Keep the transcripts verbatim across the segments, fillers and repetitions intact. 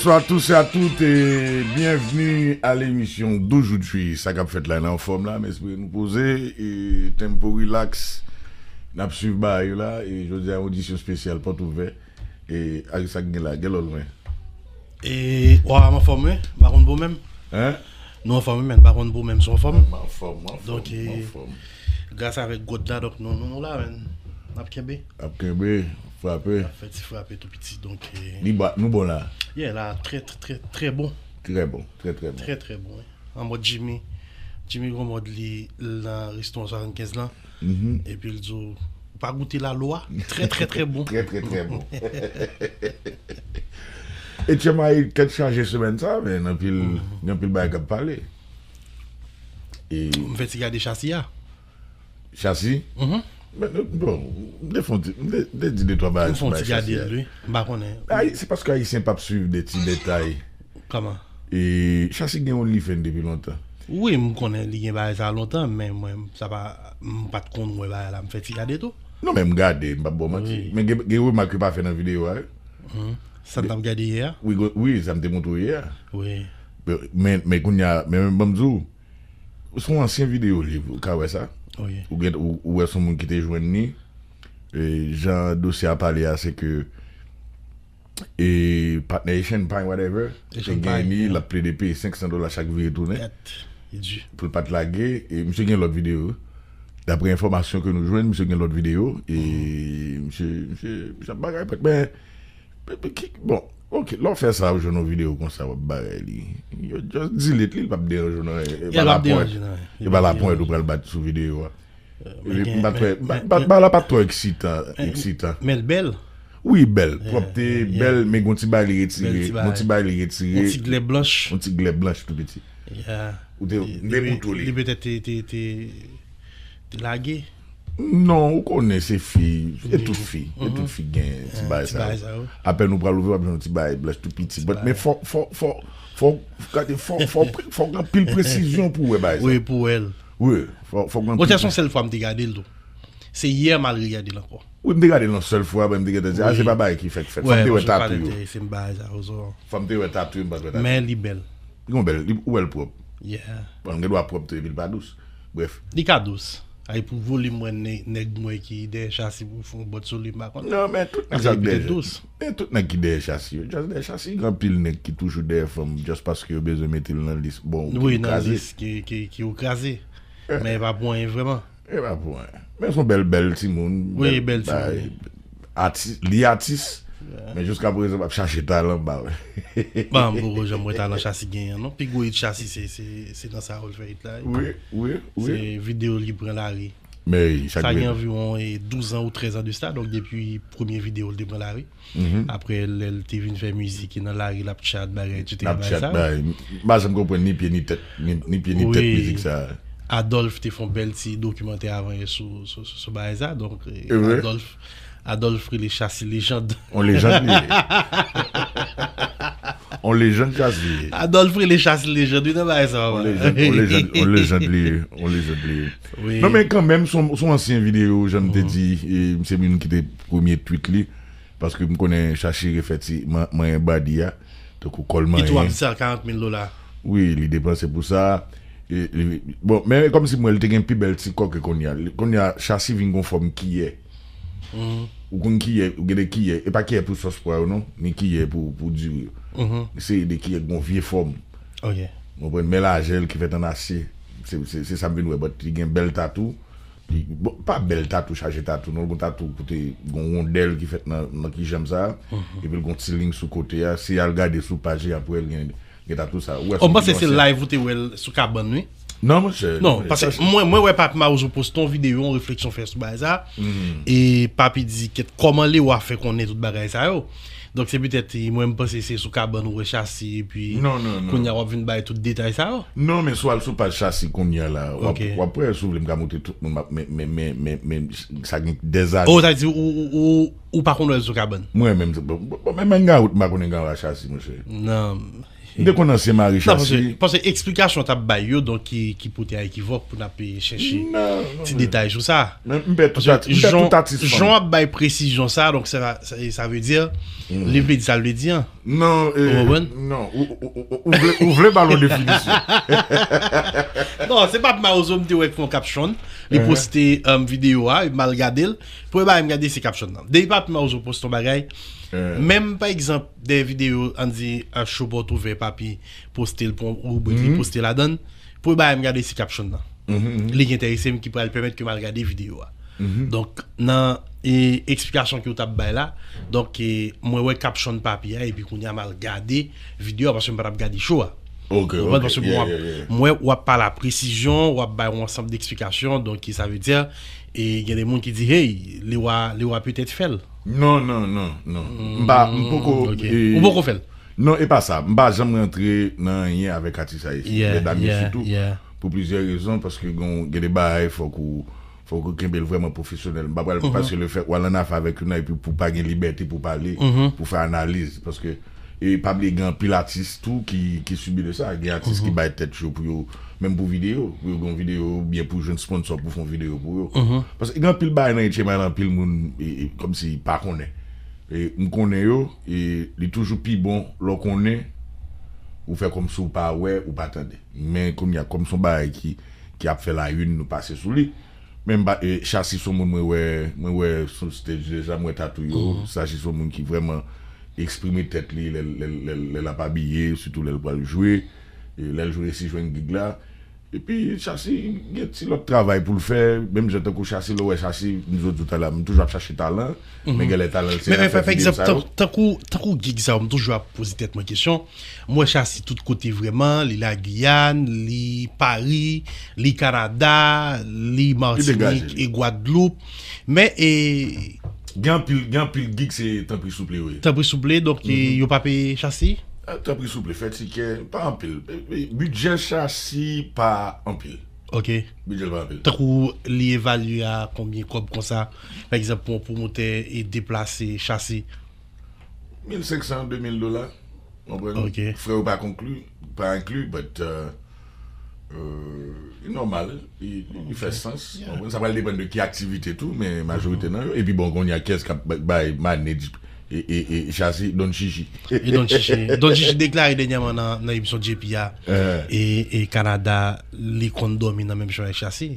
Bonsoir à tous et à toutes et bienvenue à l'émission d'aujourd'hui. Sa k ap fèt la, nan fòm la, men espere nou poze, e tempo relax. N ap swiv bagay yo la, e jodi a, yon edisyon espesyal, pòt ouvè. E ak sa k gen la, gen lòt lwen. E, wa, m anfòm, wi. M pa konn pou menm. Hein? Nou anfòm, wi, men m pa konn pou menm si w anfòm. M anfòm, m anfòm, Donk, m e, anfòm. Gras avèk God la, donk nou, nou, nou la, men n ap kenbe. Ap kenbe, frape. Fè ti frape tou piti, donk, e, Ni ba, nou bon la. Yeah, la, trè, trè, trè, trè bon. Trè bon, trè, trè bon. Trè, trè bon, wi. An mòd Jimmy. Jimmy gon mòd li nan restoran swasannkenz lan. Mhm. Epi l di w, ou pa goute lalo a? Trè, trè, trè bon. Trè, trè, trè bon. E Tchèmay tèt chaje semèn sa, men anpil, gen anpil bagay k ap pale. E M fè ti gade chasi a. Chasi? Mhm. Men, bon, m te fè yon ti, m te, m te di de twa bagay M fè sou yon bagay ti gade chasi a. L, wi. M pa konnen. Ay, se paske Ayisyen p ap swiv de ti detay. Kòman? E chasi gen OnlyFans depi lontan. Wi, m konnen li gen bagay sa lontan, men mwen, sa pa, m pa t konn wè bagay la, m fè ti gade tou. Non, men m gade, m p ap ba w manti. Wi. Men gen, gen remak yo pa fè nan videyo a, wi. Sa n t ap gade yè a? Wi, go- wi, sa m te montre w yè a. Wi. Men, men kounye a, men, men ban m di w, sou ansyen videyo li, ou ka wè sa. Wi. Ou gen, ou, ou wè son moun ki te jwenn li. E, jan dosye a pale a, se ke e patnè Echanpay, whatever, te Echanpay, gen li, yeah. L ap plede peye senk san dola chak vire tounen. Gèt, li di. Pou l pa t lage, e misye gen lòt videyo. Daprè enfòmasyon ke nou jwenn, misye gen lòt videyo, e misye, misye, misye ap bagay pèt. Men, men, men ki, bon, ok, lè w fè sa, ou jwenn yon videyo konsa, w ap bagay li. Yo just delete li, l p ap deranje w nan anyen. E E pa l ap lapwen, deranje nan anyen. e pa lapwen ou pral bat sou videyo a. Men gen- M pa t wè, men- ba- men- ba- ba la pa t twò eksitan, eksitan. Men l bèl. Wi, bèl, Yeah, pwòpte, yeah, yeah. Bèl, men gon ti bagay li Bèl retire, ti gon ti bagay. bagay li retire. Yon ti glè blanch. Yon ti glè blanch tou piti. Yeah. Ou te, Li- m te li- koutou li. Li petèt te, te, te, te lage. Non, ou konnen se fi, e tout fi, e tout fi gen ti Ah, bagay ti sa. bagay Yo. Sa yo. Apèn ou pral ouvè, w ap jwenn yon ti bagay blanch tou piti. But, men fò, fò, fò, fò, gade, fò, fò, fò, fò gen anpil presizyon pou w wè bagay sa. Wi, pou wè l. Wi, fò, fò gen Bon, se anpil. Yon sèl fwa m te gade l tou. Se yè m al regade l ankò. Wi, m te gade l yon sèl fwa, men m te gentan di, a, se pa bagay ki fèk fèt. Fò m te wè tatou yo. Se m bagay sa yo. Fò m te wè tatou yo, m pa t wè tatou. Men li bèl. Li gon bèl, li, ou wè l pwòp. Yeah. Bon, l gen dwa pwòp tou, epi l pa dous. Bref. Li ka dous. Ay, pou volim mwen, nèg, nèg mwen ki dèyè chasi pou fon bòt sou li, m pa konn. Non, men tout nèg Paske sa li pete dèyè. Dous. Men tout nèg ki dèyè chasi yo. Just dèyè chasi, gen anpil nèg ki toujou dèyè fanm, just paske yo bezwen mete l nan lis. Bon, ou Wi, te nan kraze. Lis ki, ki, ki ou kraze. Men e pa pou anyen vrèman. E pa pou anyen. Men se yon bèl, bèl timoun. Wi, bèl timoun. Atis, li atis. Men jiska prezan, m ap chache talan ba, wi. Bon, m poko janm wè talan chasi genyen, non. Pi gwo it chasi, se, se, se nan sa yo l fè it la. Wi, wi, wi. Se videyo li pran lari. Men, chak Sa gen videyo. Anviwon e, douz an ou trèz an de sa, donk depi premye videyo l te pran lari. Apre, lè l te vin fè mizik, e nan lari, l ap tchat, bagay, etsetera. N ap chat, bay. M pa janm konprann ni pye ni tèt, ni, ni pye ni tèt mizik sa. Adolphe te fè yon bèl ti dokimantè avan yè sou, sou, sou, sou bagay sa. Donk, e, E vre? Adolphe, Adolphe rele Chasi Lejand. On lejand li ye. On lejand Chasi li ye. Adolphe rele Chasi Lejand, wi, nan bagay sa. On lejand, on lejand, on lejand li ye. On lejand li ye. Wi. Non, men kanmenm, se yon, se yon ansyen videyo, jan m te di, e, se youn ki te premye tweet li, paske m konnen Chasi refè ti man-, manyen badi a, tankou kòl Ki tou ap manyen. Sa karant mil dola. Wi, li depanse pou sa. E, li, bon, men kòmsi mwen, li te gen pi bèl ti kò ke kounye a. Li- Kounye a, Chasi vin gon fòm kiyè. Ou konn kiyè, ou gen de kiyè, e pa kiyè pou sòs pwa yo non, ni kiyè pou, pou diri yo. Se de kiyè ki gon vye fòm. Ok. Ou konprann? Men lajè l ki fèt an asye. Se, se, se sa m vin wè, but li gen bèl tatou. Li, bon, pa bèl tatou, chaje tatou, non, l gon tatou kote gon wondèl ki fèt nan, nan ki janm sa, epi l gon ti liy sou kote a. Si y al gade sou paj li apre, l gen, gen tatou sa. Ou wè Oh, m panse videyo se ansyen. Live ou te wè l sou kabann, wi. Non, monchè. Non, paske mwen, mwen wè Papi Mawozo poste yon videyo, yon refleksyon fè sou bagay sa. E Papi di, kèt, kòman Lewa fè konnen tout bagay sa yo? Donk, se petèt, mwen, m panse se sou kabann ou wè Chasi, epi Non, non, non. Kounye a w ap vin bay tout detay sa yo. Non, men si w al sou paj Chasi kounye a la, w ap, Ok. W ap wè, si w vle, m ka montre tout moun, m ap- men, men, men, men, men, sa gen dèzane. Oh, sa di, ou, ou, ou, Ou pa konn wè l sou kabann? Mwen menm, bon, bon, bon, men, men Gawout, m pa konnen Gawout Chasi, monchè. Non. M te konn ansyen mari Non, paske, Chasi. Paske eksplikasyon w t ap bay yo, donk, ki, ki pote a ekivòk pou n ap, eh, chèche Non, non, ti men. detay sou sa. Men m pè tout Paske ati, m pè jan, tout atis fan. Jan w ap bay presizyon sa, donk, sa, sa, sa vle di, li vle di sa l vle di an. Non, Ou eh, konprann? Non, ou, ou, ou, ou vle, ou vle ba l yon definisyon. Non, se Papi Mawozo, m te wè k fè yon caption. Li poste, um, videyo a, m al gade l. Premye bagay m gade se caption nan. Depi Papi Mawozo poste yon bagay, menm pa egzanp, de videyo, ann di, a show pòt ouvè, Papi poste l pou yon ribrik, li poste ladan l. Premye bagay m gade se caption nan. Li ki enterese m, ki pral pèmèt ke m al gade videyo a. Donk, nan, e, eksplikasyon ke w t ap bay la, donk, e, mwen wè caption Papi a, epi kounye a m al gade videyo a, paske m pa t ap gade show a. Ok, Ou konprann? ok, Paske bon, yeah, w ap, yeah, yeah. Mwen, w ap pale a presizyon, w ap bay yon ansanm d'eksplikasyon, donk, sa vle di, e, gen de moun ki di, hey, Lewa, Lewa petèt fè l. Non, non, non, non. M pa, m poko. Ok. E, Ou poko fè l? Non, e pa sa. M pa janm rantre nan anyen avèk atis ayisyen. Yeah, Medam yo yeah, sitou. Yeah. Pou plizyè rezon, paske gen, gen de bagay, fòk ou, fòk ou kenbe l vrèman pwofesyonèl. M pa pral, paske le fèt, w al ann afè avèk youn nan, epi pou pa gen libète pou pale, pou fè analiz. Paske, e pa bliye, gen anpil atis tou ki, ki sibi de sa. Gen atis ki bay tèt yo pou yo, menm pou videyo, pou yo gen yon videyo, oubyen pou jwenn sponsò pou fè yon videyo pou yo. Paske gen anpil bagay nan H M I, anpil moun, e, e, kòmsi pa konnen. E, m konnen yo, e, li toujou pi bon lè w konnen, ou fè kòmsi w pa wè, ou pa tande. Men kounye a, kòm se yon bagay ki, ki ap fè la une, nou pase sou li. Men m pa, e, Chasi se yon moun mwen wè, mwen wè sou stage deja, m wè tatou yo. Chasi se yon moun ki vrèman eksprime tèt li lè, lè, lè, lè l ap abiye, sitou lè l pral jwe. E, lè l jwe resi jwenn gig la. Epi Chasi gen ti lòt travay pou l fè, menm jan tankou Chasi, lè w wè Chasi, m di w talè, m toujou ap chache talan, men genlè talan l se Men, men, afè pa, pa videyo egzanp, sa yo. tan- tankou, tankou gig sa yo, m toujou ap poze tèt mwen kesyon. M wè Chasi tout kote vrèman, li Lagiyàn, li Pari, li Kanada, li Matinik degaje li. E Gwadloup. Men, e, Gen anpil, gen anpil gig se tanpri souple yo ye. Tanpri souple, donk, e, yo pa peye Chasi? Ah, tanpri souple, fè tikè, pa anpil. E, e, bidjè Chasi pa anpil. Ok. Bidjè l pa anpil. Tankou li evalye a konbyen kòb konsa? Pa egzanp, pou yon pwomotè e deplase Chasi? Mil senk san, de mil dola. Konprann? Ok. Frè yo pa konkli, pa enkli, but, euh, euh, li nòmal, li, li, li fè sans. Konprann? Sa pral depann de ki aktivite tou, men majorite nan yo. Epi bon, kounye a kiyès k ap bay manage e, e, e Chasi, Don Chichi. E Don Chichi. Don Chichi deklare dènyèman nan, nan emisyon J P a, Eh. e, e Kanada, li konn dòmi nan menm chanm avèk Chasi.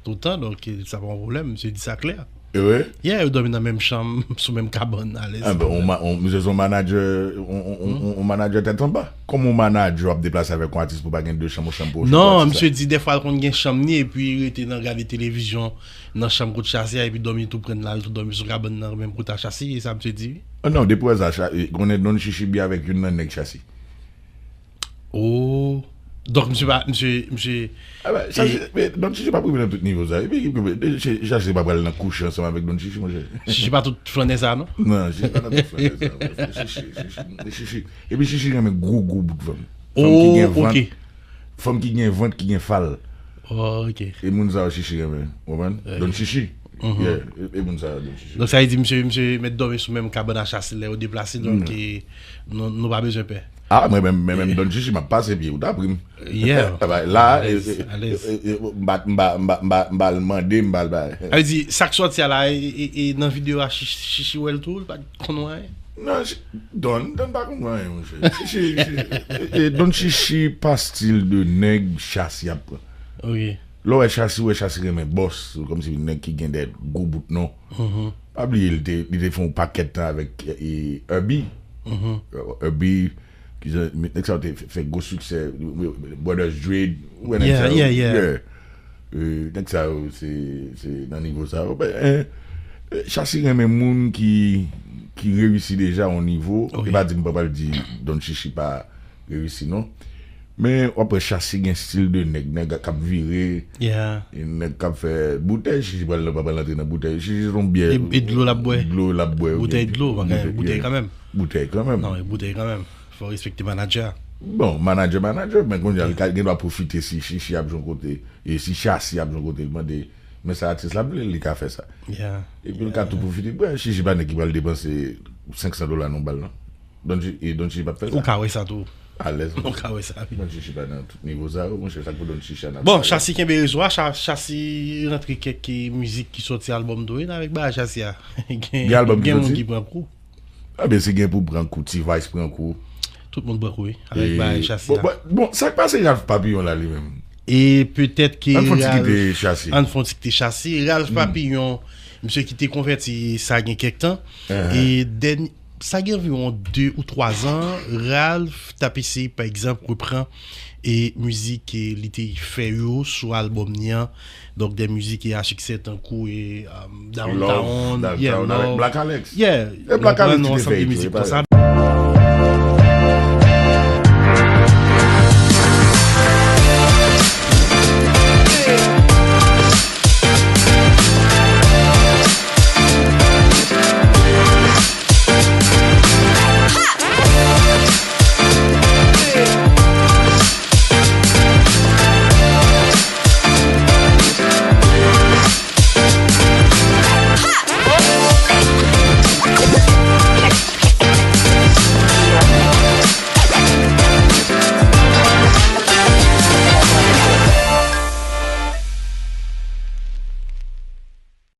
Toutan, donk, sa pa yon pwoblèm, misye di sa klè. E vre? Yeah, yo dòmi nan menm chanm, sou menm kabann, alèz. Ah, ben, on, ma- on, misye se yon manager, on, on, on, on, on manager tèt anba. Kòman yon manager ap deplase avèk yon atis pou pa gen de chanm, yon chanm pou yon Non, chanm pou atis misye di dèfwa l konn gen chanm li, epi rete nan gade televizyon, nan chanm kot Chasi a, epi dòmi tou pran l al tou dòmi sou kabann nan menm kot a Chasi, e sa misye di. Ah non, depi wè sa, Cha- e, konnen Don Chichi byen avèk youn nan nèg Chasi. Oh. Donk, misye pa, misye, misye, Ah ben, Chasi, men Don Chichi pa rive nan tout nivo sa. Epi, epi, epi, Chasi pa pral nan kouche ansanm avèk Don Chichi, monchè. Chichi pa tout flannè sa, non? Non, Chichi pa nan tout flannè sa. Chichi, Chichi, Chichi. Epi Chichi renmen gwo, gwo bout fanm. Fanm ki Oh, gen vant, ok. Fanm ki gen vant, ki gen fal. Oh, ok. E moun sa yo Chichi renmen. Ou konprann? Don Chichi. Yeah, e, e moun sa yo Don Chichi. Donk, sa vle di, misye, misye mèt dòmi sou menm kabann a Chasi lè yo deplase, donk, e, nou, nou pa bezwen pè. Ah, mwen menm, mwen menm Don Chichi, m ap pase pye, ou ta pri m. Yeah. Ah, bah, la, Alèz, e, e, alèz. e, e, m ba, m ba, m ba, m ba, m ba l mande, m ba l bay. Sa vle di, sa k sòti a la, e, e, e, nan videyo a, Chichi, Chichi wè l tou, li pa t konn wè anyen. Non, Chi- Don, Don pa konn anyen, monchè. Chichi, Chichi, e, e, Don Chichi pa stil de nèg Chasi ap pran. Ok. Lè w wè Chasi, w wè Chasi renmen bòs, kòmsi nèg ki gen de gwo bout non. Pa bliye, li te, li te fè yon pakèt tan avèk, e, Herbie. Herbie, ki jan, nèg sa yo te fè, fè gwo siksè, Brothers Dre, ou wè nèg Yeah, sa yo, yeah, yeah. E, nèg sa yo, se, se nan nivo sa yo. Ben, e, e, Chasi renmen moun ki, ki reyisi deja yon nivo. Ok. E pa di m pa pral di Don Chichi pa reyisi, non. Men w ap wè Chasi gen stil de nèg, nèg k ap vire, Yeah. e nèg k ap fè boutèy, Chichi pral nan, pa pral antre nan boutèy. Chichi se yon byè. E, e dlo l ap bwè. Dlo l ap bwè. Boutèy dlo, pa gen boutèy Yeah. Kanmenm. Boutèy kanmenm. Non, e boutèy kanmenm. Fò w respekte manager a. Bon, manager, manager, men kounye a, l ka gen dwa pwofite si Chichi ap jwenn kote, e si Chasi ap jwenn kote, l mande Men sa atis la vle, li ka fè sa. Yeah. Epi l ka tou pwofite. Bwè, Chichi pa nèg ki pral depanse senk san dola nan bal, non. Don Chi- e Don Chichi p ap fè Ou sa. Ka wè sa tou. Alèz. Ou ka wè sa. Don Chichi pa nan tout nivo sa yo, monchè, sa k pou Don Chichi a n ap Bon, pale. Chasi kenbe rezo a, Cha- Chasi rantre kèk mizik ki sòti albòm Doyen avèk bagay Chasi a. Gen Gen albòm ki gen moun sòti? Ki pran kou. Ebyen, si gen pou pran kou, T-Vice pran kou. Tout moun pran kou, wi. Avèk bagay Chasi bon, a. bon, bon, sa k pase Ralph Papillon la li menm? E petèt ke Ann fè yon ti Ralph- kite Chasi. Ann fè yon ti kite Chasi. Ralph Papillon, misye ki te konvèti sa gen kèk tan. E dèny- sa gen anviwon de ou twa zan, Ralph t ap eseye, pa egzanp, repran e mizik ke li te fè yo sou albòm ni an. Donk, de mizik e a siksè tankou e um, Downtown, Love, yeah, Downtown avèk Love. Black Alex. Yeah, E Black donk, Alex nou ki te ansanm fè de it, mizik wi, pa konsa.